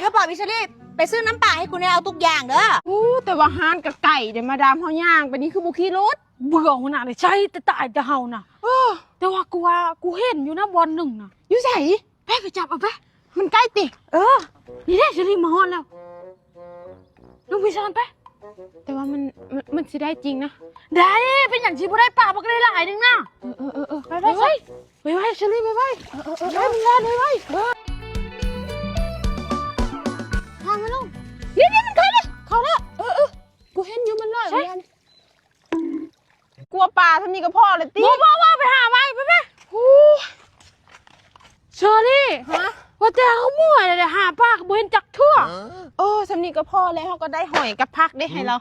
ກະເປົາ ອີສາລີ ໄປຊື້ນ້ຳປາໃຫ້ກູແດ່ ເອົາທຸກຢ່າງເດີ. ໂອ້ ແຕ່ວ່າຮ້ານກະໄກເດ ມາດາມ ເຮົາຍ່າງໄປນີ້ຄືບໍ່ຂີ່ລົດ. ເບື່ອຫົວໜ້າເລີຍ ໃຊ້ແຕ່ຕາຍແຕ່ເຮົານະ. ເອີ ແຕ່ວ່າກູວ່າ ກູເຫັນຢູ່ນະບ່ອນໜຶ່ງນະ. ຢູ່ໃສ? ໄປ ໄປຈັບເອົາໄປ. ມັນໃກ້ຕິ? ເອີ ນີ້ເດ້ ສາລີ ມາຮອດແລ້ວ. ລົງໄປຊ່ອນໄປ. ແຕ່ວ່າມັນ ມັນ ມັນຊິໄດ້ຈິງນະ. ໄດ້ ເປັນຫຍັງຊິບໍ່ໄດ້ ປາບັກຫຼາຍໆໜຶ່ງນະ. ເອີ ເອີ ເອີ ເອີ ໄປ ໄປ ໄປ ໄວໆ ສາລີ ໄວໆ. ເອີ ເອີ ເອີ ເອີ ໄປ ມັນແລ່ນໄວໆ. ເອີ ພາມັນລົງ. ນີ້ ນີ້ ມັນເຂົ້າແລ້ວ ເຂົ້າແລ້ວ. ເອີ ເອີ ກູເຫັນຢູ່ ມັນລອຍ. ໃສ? ມັນ ກວມປາສ່ຳນີ້ກະພໍແລ້ວຕິ? ບໍ່ ບໍ່ ບໍ່ ໄປຫາໃໝ່ ໄປ ໄປ. ໂອ້ ເຊີຣີ ຮະ? ວ່າແຕ່ເຮົາເມື່ອຍແລ້ວ ຫາປາກະບໍ່ເຫັນຈັກເທື່ອ. ເອີ ສ່ຳນີ້ກະພໍແລ້ວ ເຮົາກະໄດ້ຫອຍກັບຜັກເດ້ໃຫ້ລາວ.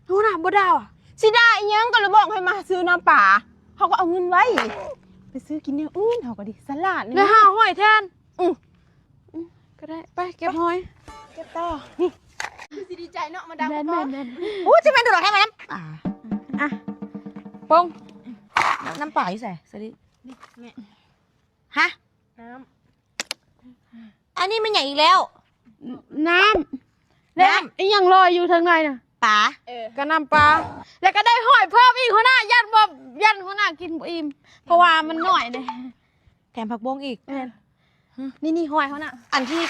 ຮູ້ນະ ບໍ່ໄດ້ຫວາ? ຊິໄດ້ອີ່ຫຍັງ ກະລະບອກໃຫ້ມາຊື້ນ້ຳປາ ເຮົາກະເອົາເງິນໄວ້ ໄປຊື້ກິນແນວອື່ນ ເຮົາກະດີ ສະຫຼາດ. ໄດ້ຫາຫອຍແທນ. ອື ກະໄດ້ ໄປເກັບຫອຍ ເກັບຕໍ່. ນີ້ ຄືຊິດີໃຈເນາະ ມາດາມ. ແມ່ນໆໆ. ໂອ້ ຈະແມ່ນດູດອກແທ້ມາດາມ. ອ່າ ອ່ະ ປົງ. ນ້ຳ ນ້ຳປາຢູ່ໃສ ສາລີ? ນີ້ແມ່. ຮະ? ນ້ຳ. ອັນນີ້ແມ່ນຫຍັງອີກແລ້ວ? ນ້ຳ. ແລ້ວ ນ້ຳ ອີ່ຫຍັງລອຍຢູ່ທາງໃນນະ? ປາ. ເອີ ກະນ້ຳປາ. ແລ້ວກະໄດ້ຫອຍເພີ່ມອີກ ຫົວໜ້າ ຢ້ານບໍ່ ຢ້ານຫົວໜ້າກິນບໍ່ອີ່ມ ເພາະວ່າມັນໜ້ອຍເດ້. ແຖມຜັກບົ້ງອີກ. ແມ່ນ. ນີ້ໆ ຫອຍເຮົານະ ອັນທີ່